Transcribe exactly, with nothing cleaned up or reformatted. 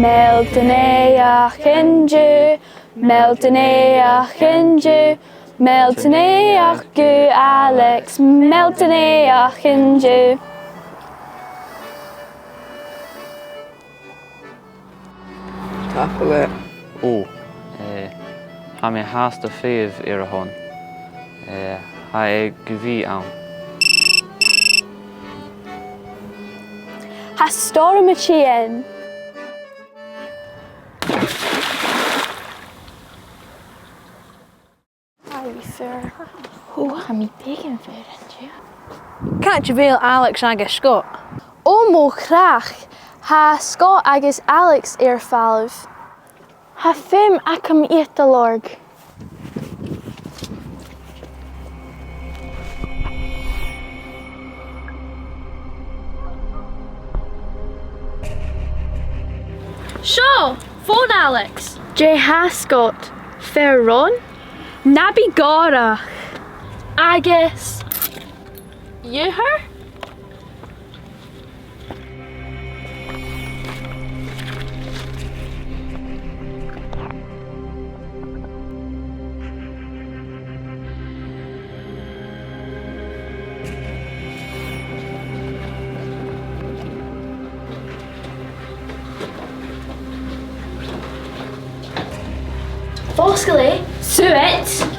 Mèilt an-dè ach an-diugh, mèilt an-dè ach an-diugh, mèilt an-dè ach an-diugh, Alex, mèilt an-dè ach an-diugh. Tapadh leibh. Ò, eh, tha mi fhathast feitheamh air a shon. Eh, tha e gu bhith ann. Tha stoirm a' tighinn. Hi, fir. Ò, tha mi beagan fir an-diugh. Càit a bheil Alex agus Scott? Ò mo chreach, tha Scott agus Alex air falbh. Tha feum agam iad a lorg. Seo, fòn Alex. Dè tha, Scott? Fear ron? Na bi gòrach. Agus iuchair? Fosgail e. Suath.